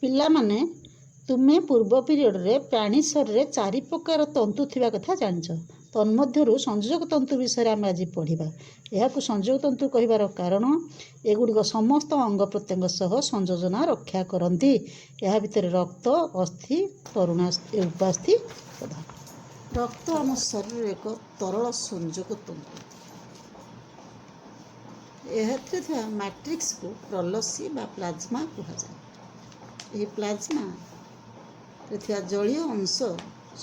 ପିଲାମାନେ, ତୁମେ ପୂର୍ବ ପିରିୟଡ଼ରେ ପ୍ରାଣୀ ଶରୀରରେ ଚାରି ପ୍ରକାର ତନ୍ତୁ ଥିବା କଥା ଜାଣିଛ। ତନ୍ମଧ୍ୟରୁ ସଂଯୋଜକ ତନ୍ତୁ ବିଷୟରେ ଆମେ ଆଜି ପଢ଼ିବା। ଏହାକୁ ସଂଯୋଗ ତନ୍ତୁ କହିବାର କାରଣ ଏଗୁଡ଼ିକ ସମସ୍ତ ଅଙ୍ଗ ପ୍ରତ୍ୟଙ୍ଗ ସହ ସଂଯୋଜନା ରକ୍ଷା କରନ୍ତି। ଏହା ଭିତରେ ରକ୍ତ, ଅସ୍ଥି, ତରୁଣାସ୍ଥି, ଉପାସ୍ଥି ପ୍ରଧାନ। ରକ୍ତ ଆମ ଶରୀରରେ ଏକ ତରଳ ସଂଯୋଗ ତନ୍ତୁ। ଏଥିରେ ଥିବା ମାଟ୍ରିକ୍ସକୁ ପ୍ରଲସି ବା ପ୍ଲାଜମା କୁହାଯାଏ। ଏହି ପ୍ଲାଜମାରେ ଥିବା ଜଳୀୟ ଅଂଶ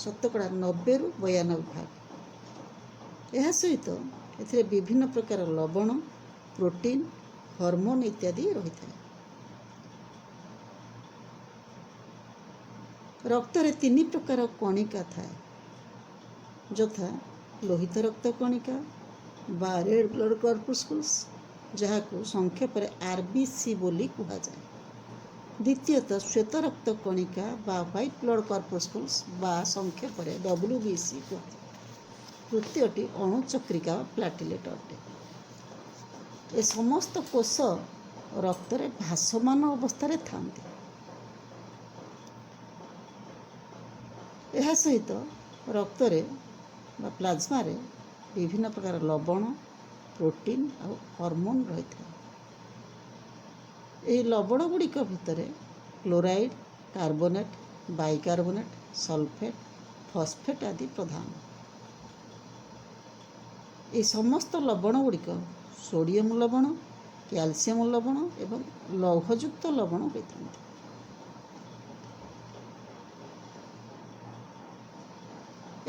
90%ରୁ 92% ଭାଗ। ଏହା ସହିତ ଏଥିରେ ବିଭିନ୍ନ ପ୍ରକାର ଲବଣ, ପ୍ରୋଟିନ୍, ହରମୋନ୍ ଇତ୍ୟାଦି ରହିଥାଏ। ରକ୍ତରେ ତିନି ପ୍ରକାର କଣିକା ଥାଏ, ଯଥା ଲୋହିତ ରକ୍ତ କଣିକା ବା ରେଡ୍ ବ୍ଲଡ଼ କର୍ପସକୁଲ୍ସ, ଯାହାକୁ ସଂକ୍ଷେପରେ ଆର୍ ବି ସି ବୋଲି କୁହାଯାଏ। ଦ୍ୱିତୀୟତଃ ଶ୍ୱେତ ରକ୍ତ କଣିକା ବା ହ୍ୱାଇଟ୍ ବ୍ଲଡ଼ କର୍ପସକୁଲ୍ସ ବା ସଂକ୍ଷେପରେ ଡବ୍ଲ୍ୟୁ ବି ସି କୁହାଯାଏ। ତୃତୀୟଟି ଅଣୁଚକ୍ରିକା ବା ପ୍ଲାଟିଲେଟ୍ ଅଟେ। ଏ ସମସ୍ତ କୋଷ ରକ୍ତରେ ଭାସମାନ ଅବସ୍ଥାରେ ଥାନ୍ତି। ଏହା ସହିତ ରକ୍ତରେ ବା ପ୍ଲାଜମାରେ ବିଭିନ୍ନ ପ୍ରକାର ଲବଣ, ପ୍ରୋଟିନ୍ ଆଉ ହରମୋନ୍ ରହିଥାଏ। ଏହି ଲବଣ ଗୁଡ଼ିକ ଭିତରେ chloride, carbonate, bicarbonate, sulphate, phosphate ଆଦି ପ୍ରଧାନ। ଏହି ସମସ୍ତ ଲବଣ ଗୁଡ଼ିକ ସୋଡ଼ିୟମ ଲବଣ, କ୍ୟାଲସିୟମ ଲବଣ ଏବଂ ଲୌହଯୁକ୍ତ ଲବଣ ହୋଇଥାନ୍ତି।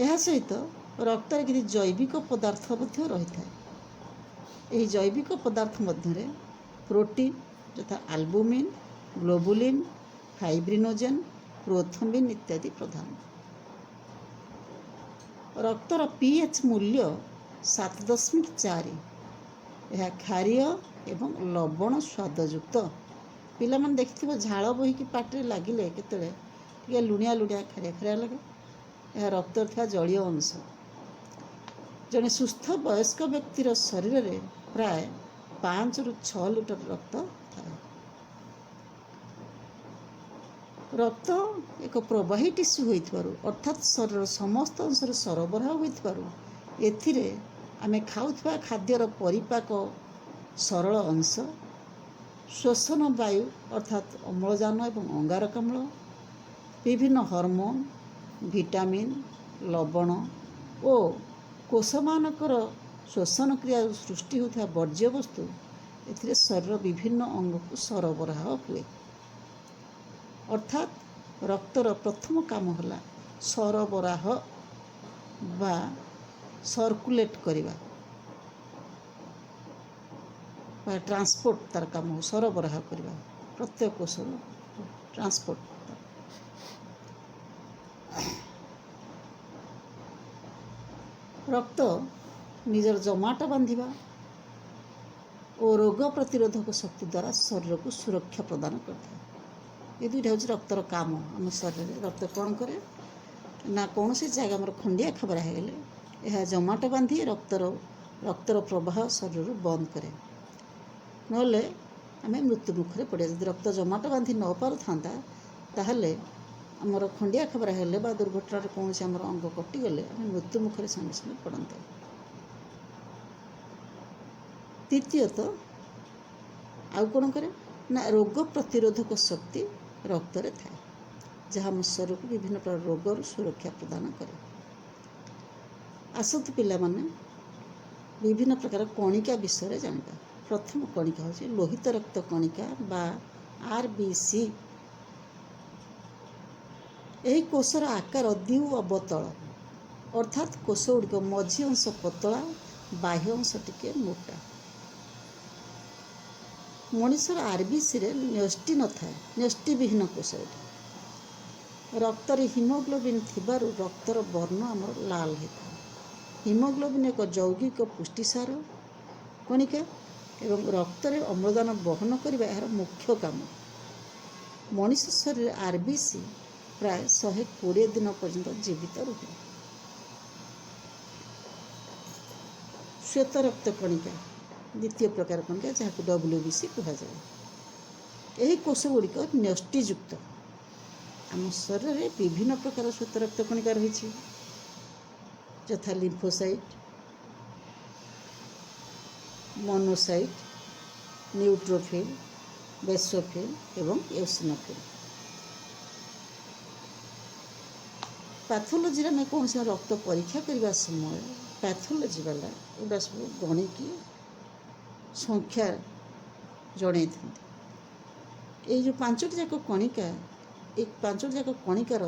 ଏହା ସହିତ ରକ୍ତରେ କିଛି ଜୈବିକ ପଦାର୍ଥ ମଧ୍ୟ ରହିଥାଏ। ଏହି ଜୈବିକ ପଦାର୍ଥ ମଧ୍ୟରେ ପ୍ରୋଟିନ୍ ଯଥା ଆଲବୁମିନ୍, ଗ୍ଲୋବୁଲିନ୍, ଫାଇବ୍ରିନୋଜେନ୍, ପ୍ରୋଥମ୍ବିନ୍ ଇତ୍ୟାଦି ପ୍ରଧାନ। ରକ୍ତର ପି ଏଚ୍ ମୂଲ୍ୟ 7.4। ଏହା କ୍ଷାରୀୟ ଏବଂ ଲବଣ ସ୍ୱାଦଯୁକ୍ତ। ପିଲାମାନେ, ଦେଖିଥିବ, ଝାଳ ବୋହିକି ପାଟିରେ ଲାଗିଲେ କେତେବେଳେ ଟିକେ ଲୁଣିଆ ଲୁଣିଆ, ଖାରିଆ ଖାରିଆ ଲାଗେ। ଏହା ରକ୍ତରେ ଥିବା ଜଳୀୟ ଅଂଶ। ଜଣେ ସୁସ୍ଥ ବୟସ୍କ ବ୍ୟକ୍ତିର ଶରୀରରେ ପ୍ରାୟ 5ରୁ 6 ଲିଟର ରକ୍ତ ଥାଏ। ରକ୍ତ ଏକ ପ୍ରବାହୀ ଟିସ୍ୟୁ ହୋଇଥିବାରୁ, ଅର୍ଥାତ୍ ଶରୀରର ସମସ୍ତ ଅଂଶରେ ସରବରାହ ହୋଇଥିବାରୁ, ଏଥିରେ ଆମେ ଖାଉଥିବା ଖାଦ୍ୟର ପରିପାକ ସରଳ ଅଂଶ, ଶ୍ୱସନ ବାୟୁ ଅର୍ଥାତ୍ ଅମ୍ଳଜାନ ଏବଂ ଅଙ୍ଗାରକାମ୍ଳ, ବିଭିନ୍ନ ହରମୋନ୍, ଭିଟାମିନ୍, ଲବଣ ଓ କୋଷମାନଙ୍କର ଶ୍ୱସନ କ୍ରିୟାରୁ ସୃଷ୍ଟି ହେଉଥିବା ବର୍ଜ୍ୟବସ୍ତୁ ଏଥିରେ ଶରୀରର ବିଭିନ୍ନ ଅଙ୍ଗକୁ ସରବରାହ ହୁଏ। ଅର୍ଥାତ୍ ରକ୍ତର ପ୍ରଥମ କାମ ହେଲା ସରବରାହ ବା ସର୍କୁଲେଟ୍ କରିବା ବା ଟ୍ରାନ୍ସପୋର୍ଟ। ତାର କାମ ସରବରାହ କରିବା, ପ୍ରତ୍ୟେକ କୋଷରୁ ଟ୍ରାନ୍ସପୋର୍ଟ। ରକ୍ତ ନିଜର ଜମାଟ ବାନ୍ଧିବା ଓ ରୋଗ ପ୍ରତିରୋଧକ ଶକ୍ତି ଦ୍ୱାରା ଶରୀରକୁ ସୁରକ୍ଷା ପ୍ରଦାନ କରିଥାଏ। ଏ ଦୁଇଟା ହେଉଛି ରକ୍ତର କାମ ଆମ ଶରୀରରେ। ରକ୍ତ କ'ଣ କରେ ନା, କୌଣସି ଜାଗା ଆମର ଖଣ୍ଡିଆ ଖାବରା ହେଇଗଲେ ଏହା ଜମାଟ ବାନ୍ଧି ରକ୍ତର ପ୍ରବାହ ଶରୀରରୁ ବନ୍ଦ କରେ। ନହେଲେ ଆମେ ମୃତ୍ୟୁ ମୁଖରେ ପଡ଼ିବା। ଯଦି ରକ୍ତ ଜମାଟ ବାନ୍ଧି ନ ପାରୁଥାନ୍ତା, ତାହେଲେ ଆମର ଖଣ୍ଡିଆ ଖାବରା ହେଲେ ବା ଦୁର୍ଘଟଣାରେ କୌଣସି ଆମର ଅଙ୍ଗ କଟିଗଲେ ଆମେ ମୃତ୍ୟୁ ମୁଖରେ ସାଙ୍ଗେ ସାଙ୍ଗେ ପଡ଼ନ୍ତେ। ଦ୍ୱିତୀୟତଃ ଆଉ କ'ଣ କରେ ନା, ରୋଗ ପ୍ରତିରୋଧକ ଶକ୍ତି ରକ୍ତରେ ଥାଏ, ଯାହା ଆମ ଶରୀରକୁ ବିଭିନ୍ନ ପ୍ରକାର ରୋଗରୁ ସୁରକ୍ଷା ପ୍ରଦାନ କରେ। ଆସନ୍ତୁ ପିଲାମାନେ, ବିଭିନ୍ନ ପ୍ରକାର କଣିକା ବିଷୟରେ ଜାଣିବା। ପ୍ରଥମ କଣିକା ହେଉଛି ଲୋହିତ ରକ୍ତ କଣିକା ବା ଆର୍ ବି ସି। ଏହି କୋଷର ଆକାର ଦ୍ୱି ଅବତଳ, ଅର୍ଥାତ୍ କୋଷ ଗୁଡ଼ିକ ମଝି ଅଂଶ ପତଳା, ବାହ୍ୟ ଅଂଶ ଟିକେ ମୋଟା। ମଣିଷର ଆର୍ ବି ସିରେ ନ୍ୟଷ୍ଟି ନଥାଏ, ନ୍ୟଷ୍ଟିବିହୀନ କୋଷ ଏଠି। ରକ୍ତରେ ହିମୋଗ୍ଲୋବିନ୍ ଥିବାରୁ ରକ୍ତର ବର୍ଣ୍ଣ ଆମର ଲାଲ ହୋଇଥାଏ। ହିମୋଗ୍ଲୋବିନ୍ ଏକ ଯୌଗିକ ପୁଷ୍ଟିସାର କଣିକା ଏବଂ ରକ୍ତରେ ଅମ୍ଳଜାନ ବହନ କରିବା ଏହାର ମୁଖ୍ୟ କାମ। ମଣିଷ ଶରୀରରେ ଆର୍ ବି ସି ପ୍ରାୟ 120 ଦିନ ପର୍ଯ୍ୟନ୍ତ ଜୀବିତ ରୁହେ। ଶ୍ୱେତ ରକ୍ତ କଣିକା ଦ୍ୱିତୀୟ ପ୍ରକାର କଣିକା, ଯାହାକୁ ଡବ୍ଲ୍ୟୁ ବି ସି କୁହାଯାଏ। ଏହି କୋଷ ଗୁଡ଼ିକ ନ୍ୟଷ୍ଟିଯୁକ୍ତ। ଆମ ଶରୀରରେ ବିଭିନ୍ନ ପ୍ରକାର ଶ୍ୱେତ ରକ୍ତ କଣିକା ରହିଛି, ଯଥା ଲିମ୍ଫୋସାଇଟ୍, ମନୋସାଇଟ୍, ନ୍ୟୁଟ୍ରୋଫିଲ୍, ବେସୋଫିଲ୍ ଏବଂ ଏଓସିନୋଫିଲ୍। ପାଥୋଲୋଜିରେ ଆମେ କୌଣସି ରକ୍ତ ପରୀକ୍ଷା କରିବା ସମୟରେ ପାଥୋଲୋଜି ବାଲା ଏଗୁଡ଼ା ସବୁ ଗଣିକି ସଂଖ୍ୟା ଜଣେଇଥାନ୍ତି। ଏଇ ଯେଉଁ ପାଞ୍ଚଟି ଯାକ କଣିକା, ଏଇ ପାଞ୍ଚଟି ଯାକ କଣିକାର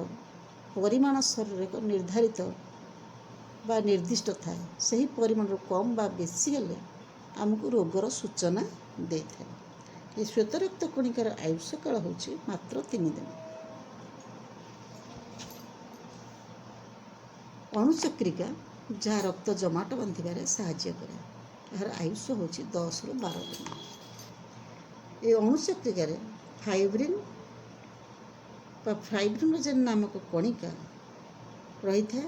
ପରିମାଣ ଶରୀରରେ ଏକ ନିର୍ଦ୍ଧାରିତ ବା ନିର୍ଦ୍ଦିଷ୍ଟ ଥାଏ। ସେହି ପରିମାଣରୁ କମ୍ ବା ବେଶୀ ହେଲେ ଆମକୁ ରୋଗର ସୂଚନା ଦେଇଥାଏ। ଏ ଶ୍ୱେତ ରକ୍ତ କଣିକାର ଆୟୁଷ କାଳ ହେଉଛି ମାତ୍ର 3 ଦିନ। ଅଣୁଚକ୍ରିକା, ଯାହା ରକ୍ତ ଜମାଟ ବାନ୍ଧିବାରେ ସାହାଯ୍ୟ କରେ, ଏହାର ଆୟୁଷ ହେଉଛି 10ରୁ 12 ଦିନ। ଏ ଅଣୁଚକ୍ରିକାରେ ଫାଇବ୍ରିନ୍ ବା ଫାଇବ୍ରିନୋଜେନ୍ ନାମକ କଣିକା ରହିଥାଏ,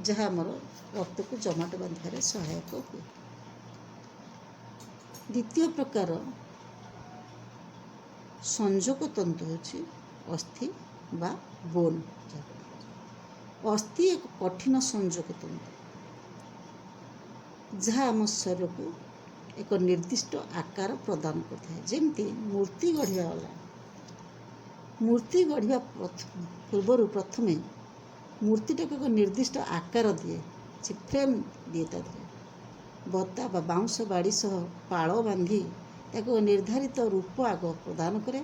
ଯାହା ଆମର ରକ୍ତକୁ ଜମାଟ ବାନ୍ଧିବାରେ ସହାୟକ ହୁଏ। ଦ୍ୱିତୀୟ ପ୍ରକାର ସଂଯୋଗ ତନ୍ତୁ ହେଉଛି ଅସ୍ଥି ବା ବୋନ୍। ଅସ୍ଥି ଏକ କଠିନ ସଂଯୋଗ ତନ୍ତୁ, ଯାହା ଆମ ଶରୀରକୁ ଏକ ନିର୍ଦ୍ଦିଷ୍ଟ ଆକାର ପ୍ରଦାନ କରିଥାଏ। ଯେମିତି ମୂର୍ତ୍ତି ଗଢ଼ିବା ବାଲା ମୂର୍ତ୍ତି ଗଢ଼ିବା ପୂର୍ବରୁ ପ୍ରଥମେ ମୂର୍ତ୍ତିଟାକୁ ଏକ ନିର୍ଦ୍ଦିଷ୍ଟ ଆକାର ଦିଏ, ସେ ଫ୍ରେମ୍ ଦିଏ, ତା ଦେହରେ ବତା ବା ବାଉଁଶ ବାଡ଼ି ସହ ପାଳ ବାନ୍ଧି ତାକୁ ନିର୍ଦ୍ଧାରିତ ରୂପ ଆଗ ପ୍ରଦାନ କରେ,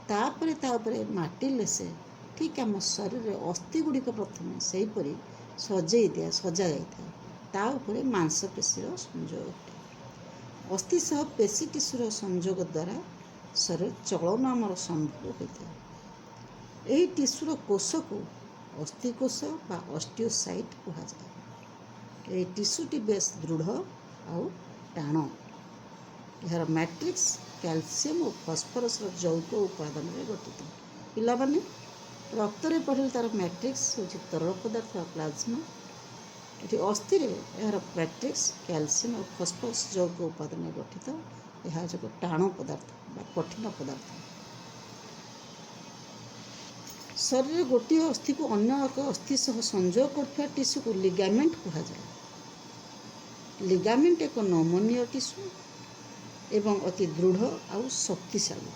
ତାପରେ ତା ଉପରେ ମାଟି ଲେସେ। ଠିକ୍ ଆମ ଶରୀରରେ ଅସ୍ଥି ଗୁଡ଼ିକ ପ୍ରଥମେ ସେହିପରି ସଜେଇ ଦିଆ ସଜା ଯାଇଥାଏ, ତା ଉପରେ ମାଂସପେଶୀର ସଂଯୋଗ ଘଟେ। ଅସ୍ଥି ସହ ପେଶୀ ଟିସୁର ସଂଯୋଗ ଦ୍ୱାରା ଶରୀର ଚଳନ ଆମର ସମ୍ଭବ ହୋଇଥାଏ। ଏହି ଟିସୁର କୋଷକୁ ଅସ୍ଥିକୋଷ ବା ଅଷ୍ଟିଓସାଇଟ୍ କୁହାଯାଏ। ଏହି ଟିସୁଟି ବେଶ ଦୃଢ଼ ଆଉ ଟାଣ। ଏହାର ମ୍ୟାଟ୍ରିକ୍ସ କ୍ୟାଲସିୟମ୍ ଓ ଫସ୍ଫରସର ଯୌଗ ଉପାଦାନରେ ଗଠିତ। ପିଲାମାନେ, ରକ୍ତରେ ପଢ଼ିଲେ ତା'ର ମ୍ୟାଟ୍ରିକ୍ସ ହେଉଛି ତରଳ ପଦାର୍ଥ ବା ପ୍ଲାଜମା। ଏଠି ଅସ୍ଥିରେ ଏହାର ମ୍ୟାଟ୍ରିକ୍ସ କ୍ୟାଲସିୟମ୍ ଓ ଫସ୍ଫରସ୍ ଯୌଗ ଉପାଦାନରେ ଗଠିତ। ଏହା ହେଉଛି ଏକ ଟାଣ ପଦାର୍ଥ ବା କଠିନ ପଦାର୍ଥ। ଶରୀରରେ ଗୋଟିଏ ଅସ୍ଥିକୁ ଅନ୍ୟ ଏକ ଅସ୍ଥି ସହ ସଂଯୋଗ କରୁଥିବା ଟିସୁକୁ ଲିଗାମେଣ୍ଟ କୁହାଯାଏ। ଲିଗାମେଣ୍ଟ ଏକ ନମନୀୟ ଟିସୁ ଏବଂ ଅତି ଦୃଢ଼ ଆଉ ଶକ୍ତିଶାଳୀ।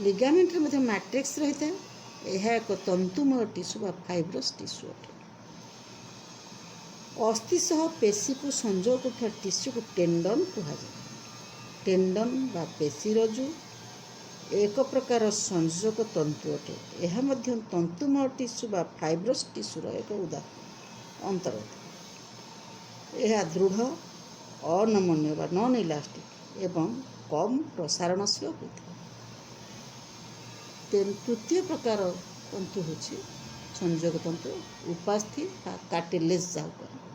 ଲିଗାମେଣ୍ଟରେ ମଧ୍ୟ ମ୍ୟାଟ୍ରିକ୍ସ ରହିଥାଏ। ଏହା ଏକ ତନ୍ତୁମୟ ଟିସୁ ବା ଫାଇବ୍ରସ୍ ଟିସୁ ଅଟେ। ଅସ୍ଥି ସହ ପେଶୀକୁ ସଂଯୋଗ କରୁଥିବା ଟିସୁକୁ ଟେଣ୍ଡନ୍ କୁହାଯାଏ। ଟେଣ୍ଡନ୍ ବା ପେଶୀରଜ୍ଜୁ ଏକ ପ୍ରକାର ସଂଯୋଗ ତନ୍ତୁ ଅଟେ। ଏହା ମଧ୍ୟ ତନ୍ତୁମୟ ଟିସୁ ବା ଫାଇବ୍ରସ୍ ଟିସୁର ଏକ ଉଦାହରଣ ଅନ୍ତର୍ଗତ। ଏହା ଦୃଢ଼, ଅନମନୀୟ ବା ନନ୍ ଇଲାଷ୍ଟିକ୍ ଏବଂ କମ୍ ପ୍ରସାରଣଶୀଳ ହୋଇଥାଏ। ତୃତୀୟ ପ୍ରକାର ତନ୍ତୁ ହେଉଛି ସଂଯୋଗ ତନ୍ତୁ, ଉପାସ୍ଥି ବା କାର୍ଟିଲେଜ୍ ଯାହାକୁ କୁହାଯାଏ।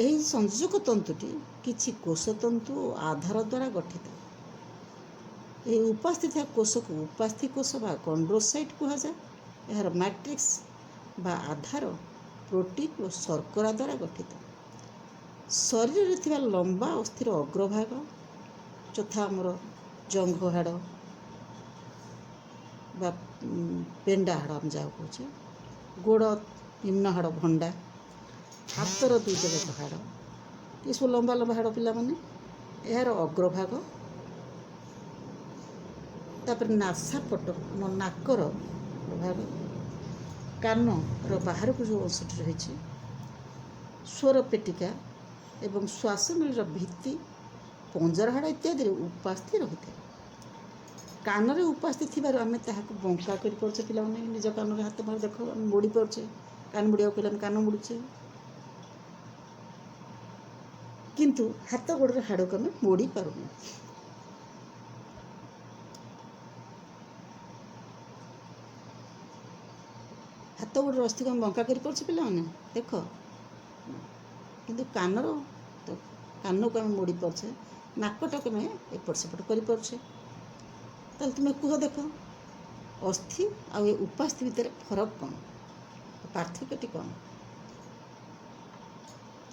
ଏହି ସଂଯୋଗ ତନ୍ତୁଟି କିଛି କୋଷତନ୍ତୁ ଓ ଆଧାର ଦ୍ୱାରା ଗଠିତ। ଏହି ଉପାସ୍ଥି ଥିବା କୋଷକୁ ଉପାସ୍ଥି କୋଷ ବା କଣ୍ଡ୍ରୋସାଇଟ୍ କୁହାଯାଏ। ଏହାର ମ୍ୟାଟ୍ରିକ୍ସ ବା ଆଧାର ପ୍ରୋଟିନ୍ ଓ ଶର୍କରା ଦ୍ୱାରା ଗଠିତ। ଶରୀରରେ ଥିବା ଲମ୍ବା ଅସ୍ଥିର ଅଗ୍ରଭାଗ, ଯଥା ଆମର ଜଙ୍ଘ ହାଡ଼ ବା ପେଣ୍ଡା ହାଡ଼ ଆମେ ଯାହାକୁ କହୁଛେ, ଗୋଡ଼ ନିମ୍ନ ହାଡ଼ ଭଣ୍ଡା, ହାତର ଦୁଇଟା ଯାକ ହାଡ଼, ଏସବୁ ଲମ୍ବା ଲମ୍ବା ହାଡ଼ ପିଲାମାନେ, ଏହାର ଅଗ୍ରଭାଗ। ତାପରେ ନାସାପଟ, ଆମ ନାକର ଭାଗ, କାନର ବାହାରକୁ ଯେଉଁ ଅଂଶଟି ରହିଛି, ସ୍ୱର ପେଟିକା ଏବଂ ଶ୍ୱାସନଳୀର ଭିତ୍ତି, ପଞ୍ଜରା ହାଡ଼ ଇତ୍ୟାଦିରେ ଉପାସ୍ଥି ରହିଥାଏ। କାନରେ ଉପାସ୍ଥି ଥିବାରୁ ଆମେ ତାହାକୁ ବଙ୍କା କରିପାରୁଛେ। ପିଲାମାନେ, ନିଜ କାନରେ ହାତ ମାରି ଦେଖ, ଆମେ ମୋଡ଼ି ପାରୁଛେ। କାନ ମୋଡ଼ିବାକୁ କହିଲେ ଆମେ କାନ ମୋଡ଼ୁଛେ, କିନ୍ତୁ ହାତ ଗୋଡ଼ର ହାଡ଼କୁ ଆମେ ମୋଡ଼ି ପାରୁନେ। ହାତ ଗୋଡ଼ର ଅସ୍ଥିକୁ ଆମେ ବଙ୍କା କରିପାରୁଛେ ପିଲାମାନେ, ଦେଖ, କିନ୍ତୁ କାନର ତ କାନକୁ ଆମେ ମୋଡ଼ି ପାରୁଛେ, ନାକଟାକୁ ଆମେ ଏପଟ ସେପଟ କରିପାରୁଛେ। ତାହେଲେ ତୁମେ କୁହ ଦେଖ, ଅସ୍ଥି ଆଉ ଏ ଉପାସ୍ଥି ଭିତରେ ଫରକ କ'ଣ, ପାର୍ଥକ୍ୟଟି କ'ଣ?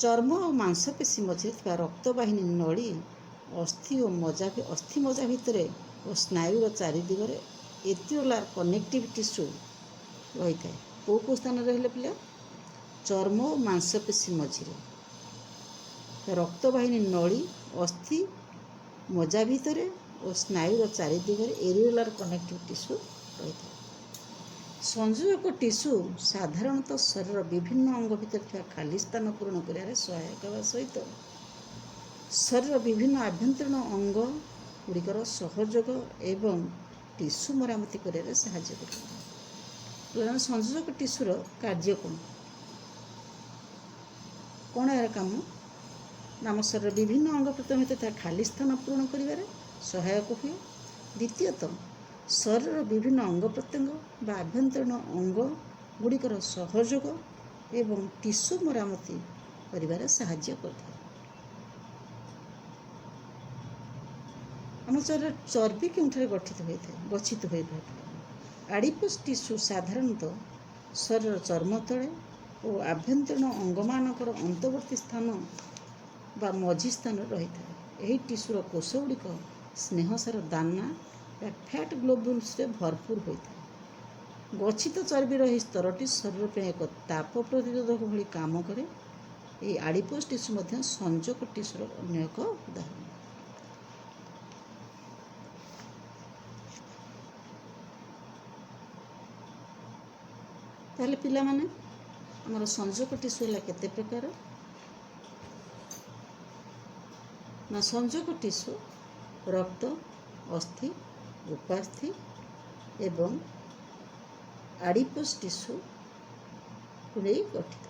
ଚର୍ମ ଆଉ ମାଂସପେଶୀ ମଝିରେ ଥିବା ରକ୍ତବାହିନୀ ନଳୀ ଅସ୍ଥି ଓ ମଜା, ଅସ୍ଥି ମଜା ଭିତରେ ଓ ସ୍ନାୟୁର ଚାରିଦିଗରେ ଏରିଓଲାର କନେକ୍ଟିଭ୍ ଟିସ୍ୟୁ ରହିଥାଏ। କେଉଁ କେଉଁ ସ୍ଥାନରେ ରହିଲେ ପିଲା? ଚର୍ମ ଓ ମାଂସପେଶୀ ମଝିରେ, ରକ୍ତବାହିନୀ ନଳୀ, ଅସ୍ଥି ମଜା ଭିତରେ ଓ ସ୍ନାୟୁର ଚାରିଦିଗରେ ଏରିଓଲାର କନେକ୍ଟିଭ୍ ଟିସ୍ୟୁ ରହିଥାଏ। ସଂଯୋଜକ ଟିସ୍ୟୁ ସାଧାରଣତଃ ଶରୀରର ବିଭିନ୍ନ ଅଙ୍ଗ ଭିତରେ ଥିବା ଖାଲି ସ୍ଥାନ ପୂରଣ କରିବାରେ ସହାୟକ ହେବା ସହିତ ଶରୀରର ବିଭିନ୍ନ ଆଭ୍ୟନ୍ତରୀଣ ଅଙ୍ଗ ଗୁଡ଼ିକର ସହଯୋଗ ଏବଂ ଟିସ୍ୟୁ ମରାମତି କରିବାରେ ସାହାଯ୍ୟ କରିଥାଏ। ପିଲାମାନେ, ସଂଯୋଜକ ଟିସ୍ୟୁର କାର୍ଯ୍ୟ କ'ଣ? କ'ଣ ଏହାର କାମ ନା ଆମ ଶରୀରର ବିଭିନ୍ନ ଅଙ୍ଗ ପ୍ରତ୍ୟଙ୍ଗ ଭିତରେ ଥିବା ଖାଲି ସ୍ଥାନ ପୂରଣ କରିବାରେ ସହାୟକ ହୁଏ। ଦ୍ୱିତୀୟତଃ, ଶରୀରର ବିଭିନ୍ନ ଅଙ୍ଗ ପ୍ରତ୍ୟଙ୍ଗ ବା ଆଭ୍ୟନ୍ତରୀଣ ଅଙ୍ଗ ଗୁଡ଼ିକର ସହଯୋଗ ଏବଂ ଟିସ୍ୟୁ ମରାମତି କରିବାରେ ସାହାଯ୍ୟ କରିଥାଏ। ଆମ ଶରୀରରେ ଚର୍ବି କେଉଁଠାରେ ଗଠିତ ହୋଇଥାଏ, ଗଚ୍ଛିତ ହୋଇଥାଏ? ଆଡ଼ିପୋସ୍ ଟିସ୍ୟୁ ସାଧାରଣତଃ ଶରୀରର ଚର୍ମ ତଳେ ଓ ଆଭ୍ୟନ୍ତରୀଣ ଅଙ୍ଗମାନଙ୍କର ଅନ୍ତର୍ବର୍ତ୍ତୀ ସ୍ଥାନ ବା ମଝି ସ୍ଥାନରେ ରହିଥାଏ। ଏହି ଟିସ୍ୟୁର କୋଷ ଗୁଡ଼ିକ ସ୍ନେହସାର ଦାନା ବା ଫ୍ୟାଟ୍ ଗ୍ଲୋବ୍ୟୁଲ୍ସରେ ଭରପୁର ହୋଇଥାଏ। ଗଚ୍ଛିତ ଚର୍ବିର ଏହି ସ୍ତରଟି ଶରୀର ପାଇଁ ଏକ ତାପ ପ୍ରତିରୋଧକ ଭଳି କାମ କରେ। ଏହି ଆଡ଼ିପୋସ୍ ଟିସ୍ୟୁ ମଧ୍ୟ ସଂଯୋଜକ ଟିସ୍ୟୁର ଅନ୍ୟ ଏକ ଉଦାହରଣ। ତାହେଲେ ପିଲାମାନେ, ଆମର ସଂଯୋଜକ ଟିସ୍ୟୁ ହେଲା କେତେ ପ୍ରକାର ନା ସଂଯୋଜକ ଟିସ୍ୟୁ ରକ୍ତ, ଅସ୍ଥି, ଉପାସ୍ଥି ଏବଂ ଆଡ଼ିପୋସ୍ ଟିସ୍ୟୁକୁ ନେଇ ଗଠିତ।